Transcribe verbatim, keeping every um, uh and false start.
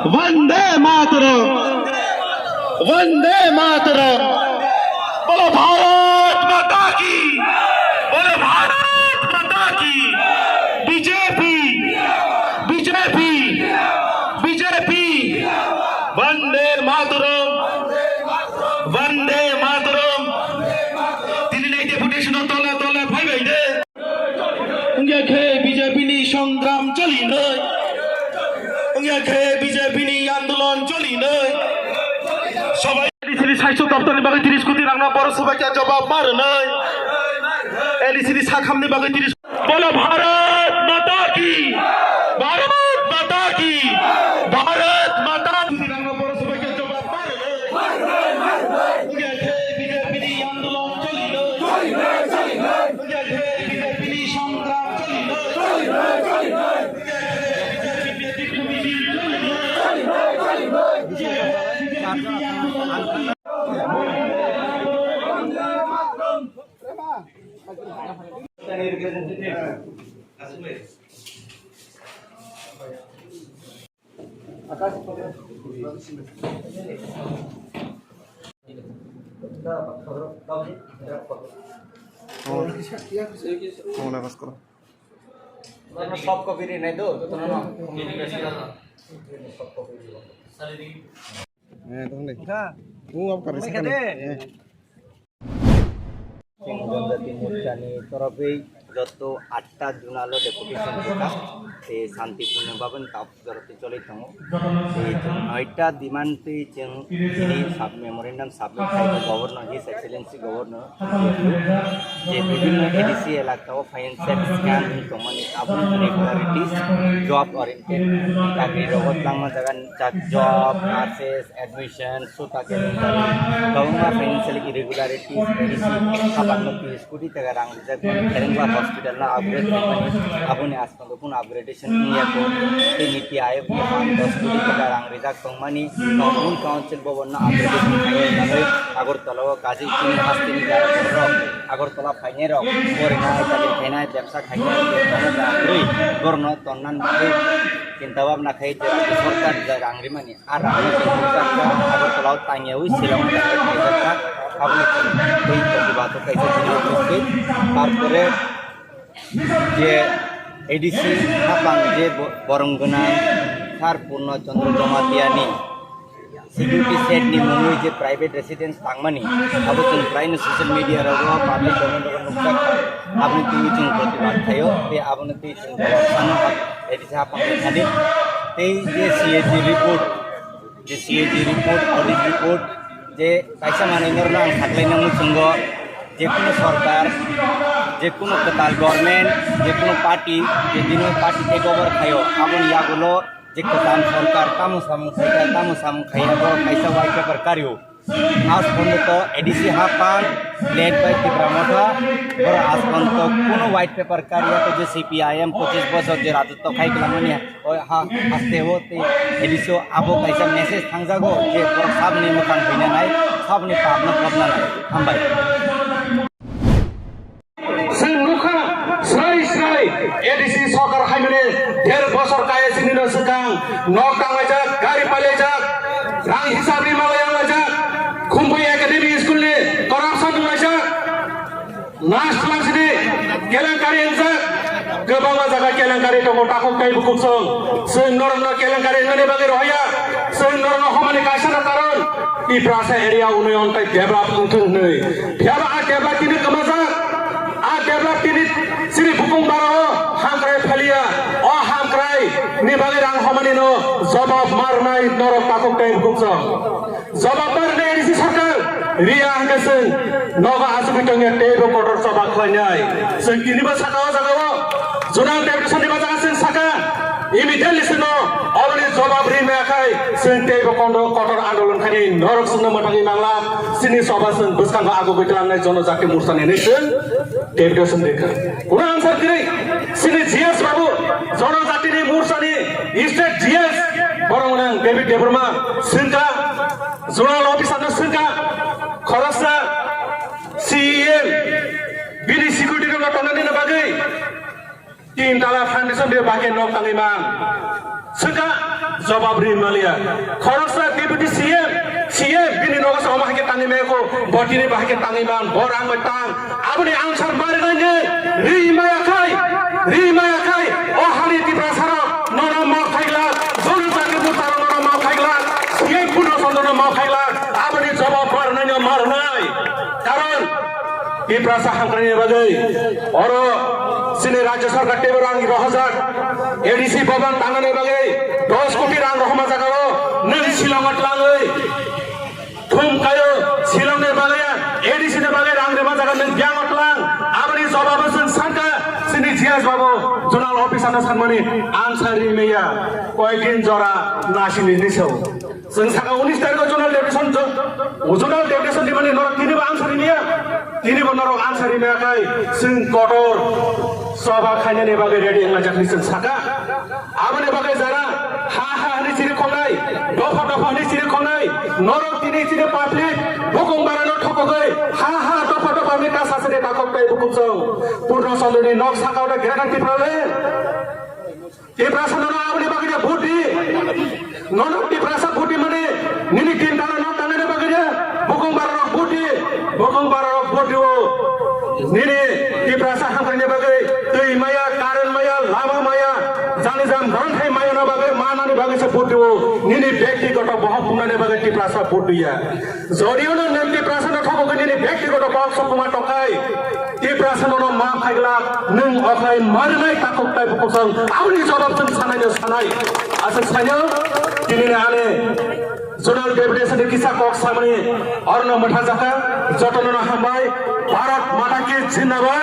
Vande Mataram! Vande Mataram! Bolo Bharat Mata Ki! Bolo Bharat Mata Ki! B J P! B J P! B J P! Vande Mataram! Vande Mataram! Tini nai deputation o tole tole phai bai de. Wngya khe B J P ni songram choli nai. Wngya khe B J P ni andolon choli nai. Sobai A D C ni saisto doptor ni bagwi tris koti rang no borok sobai khe jawab ma rwnai. A D C ni sakhamni bagwi tris. Bolo Bharat Mata Ki! Bharat Mata Ki! Bharat Mata Ki! Soft copy ri nai do, joto no. Soft copy ri. Eh, tong deh. Enggak. Mau apa kari Mai sekarang? Kade. Eh. Chwng Janjati Morchani torogwi joto atta zonalo deputation rwkha, tei santipurno baboni tabuk jorotwi choli tongo. Tei chwng noita demand twi chwng tini sub memorandum submit khaikha Governor, His Excellency Governor, je bibhinno A D C elaka o financial scam wngwi tongmani, aboni irregularities, job oriented chakri rogo twlangma jaga jak job, nurses, admission, suta khe kwbangma financial irregularities, A D C habangno tris koti taka rang rijak mani, Kherengba hospital no upgrade khaimani, aboni aswk phano upgradation wngya kho, tei niti ayok ni phan dos koti taka rang rijak tongmani, town council bhavan no upgradation khainai hinwi Agartala o kazik chini hasteni borok Agartala phainai rok, porinai, chakri khainai, bebsa khainai, borokno tonna bagwi chinta bhabna khai je sorkar je rang rimani, a rang no chwng bujak kha, Agartala o tangyaui Shillong o thangwi khaijak kha, aboni twi protibad o kaisa chini upstate. Tarpore je A D C hapang je bo-, borong gwnang Sir Purno Chandra Jamatia ni security set ni mungwi je private residence tangmani, abo chwng praino social media rogo, public domain rogo nukjak kha, aboni twi chwng protibad khaio, tei aboni twi chwng jawab sano, A D C hapang thani, tei je C A G report, je C A G report, audit report, je kaisa manwi norokno ang saklaina muchungo, je kunu sorkar, je kunu kwtal government, je kunu party, je dino party take over khaio, aboni yagulo je kwtal sorkar tamo samung khaikha, tamo samung khaiya, borok kaisa white paper kario. As pondito A D C hapang led by Tipra Motha, borok as pondito kunu white paper kariya, to je C P I M pochis bosor je rajotwo khai kwlangmani, o ha, haste o tei A D C o abo kaisa message thangjago je borok saboni mwkhang huina nai, saboni papno kopna nai. Hambai. Chwng nukha, srai srai A D C sorkar haimani der bosor kaya sinino swkang, nok tanglaijak, gari pailaijak, rang hisabni malai wnglaijak, Khumpui Academy School ni corruption wnglaijak. Nas twlang sini kelenkari wngjak, kwbangma jaga kelenkari tongo, takhuk tei bukhuk song. Chwng norokno kelenkari wngnani bagwi rohorya, chwng norokno homani kaisano karon Tiprasa area unoyon tei develop wngthung hwnwi. Phiyaba a develop tini kwmajak, a develop tini chini bukung barao hamkrai phaliya, o hamkrai ni bagwi rang homanino jobab marnai norok takhuk tei bukhuk song. Jobab barnai A D C sarkar riya hwnkhe chwng nogo achugwi tongya teibo kotor choba khlainai. Chwng tinibo saka o jagao Zonal Deputation ni bachaga chwng saka immediately chwngno oboni jobab rimaya khai chwng teibo kondo-, kotor andolon khainai norok chwngno mwthangwi mangla chini choba chwng bwskango agugwi twlangnai Jonojati Morchani hinwi chwng Deputation rikha. Kuno answer kwrwi chini G S babu Jonojatini Morchani State G S borok nang David Debbarma swngkha. Zonal officer no swngkha, khoroksa C E M, bini security rok tongnani bagwi tin tala foundation bai bagwi nok tangwi mang. Swngkha, jobab ri maliya. Khoroksa Deputy C M, C M bini nogo se omo hai khe tangwi maya kho, bo tini bo hai khe tangwi man, bo rang bai tang. Aboni answer marinai ni ri maya khai, ri maya khai, o hani Tiprasa rok nono maaf khai glak, Jonathan ni bwsa rok nono maaf khai glak, C M Purno Chandra no maaf khai glak, aboni jobab marinai ni marinai. Karon Tiprasa hamkrai ni bagwi oro chini Rajya Sarkar teibo rang rohorjak, A D C bhaban tangnani bagwi dos koti rang rohorma jagao nwng Shillong o twlangwi thum kayo, Shillong ni bagwi, A D C ni bagwi rang rima jaga nwng biyang o twlang, aboni jobabo chwng sankha, chini G S babu zonal officer no sanmani answer ri maya, koyekdin jora nasini niso. Chwng saka unis tarikh o zonal deputation jo-, zonal deputation rimani norok tinibo answer ri maya, tinibo norok answer ri maya khai chwng kotor soba khainani bagwi ready wnglaijak hinwi chwng saka. Aboni bagwi jara ha ha hwnwi chiri khongnai, dopha dopha hwnwi chiri khongnai, norok tini chini public bukung barano thokogwi ha ha dopha dopha hwnwi ta sasani takhuk tai bukuchwng Purno Chandra ni nok saka o greater Tipraland. Tiprasa nono aboni bagwi vote di. Nono Tiprasa vote di mani nini tin tala nok tangnani bagwi bukung barano vote di. Bukung barano vote di o. Nini Tiprasa hamkrai ni bagwi twi maya, current maya, lama maya, jani jam granthai maya no bagwi manani bagwi se vote di o. Nini bektigoto bohok phungnani bagwi Tiprasa vote di ya. Jodi o nwng Tiprasa no thokogwi nini bektigoto kok sokuma tongkhai, Tiprasa nono maaf khai glak, nwng okhai marinai takhuk tai bukuchwng aboni jobab chwng sanai no sanai. Aswk saino tini ni ani zonal deputation ni kisa kok samani orono mwtha jakha, jotono no hambai, Bharat Mata Ki Zindabad.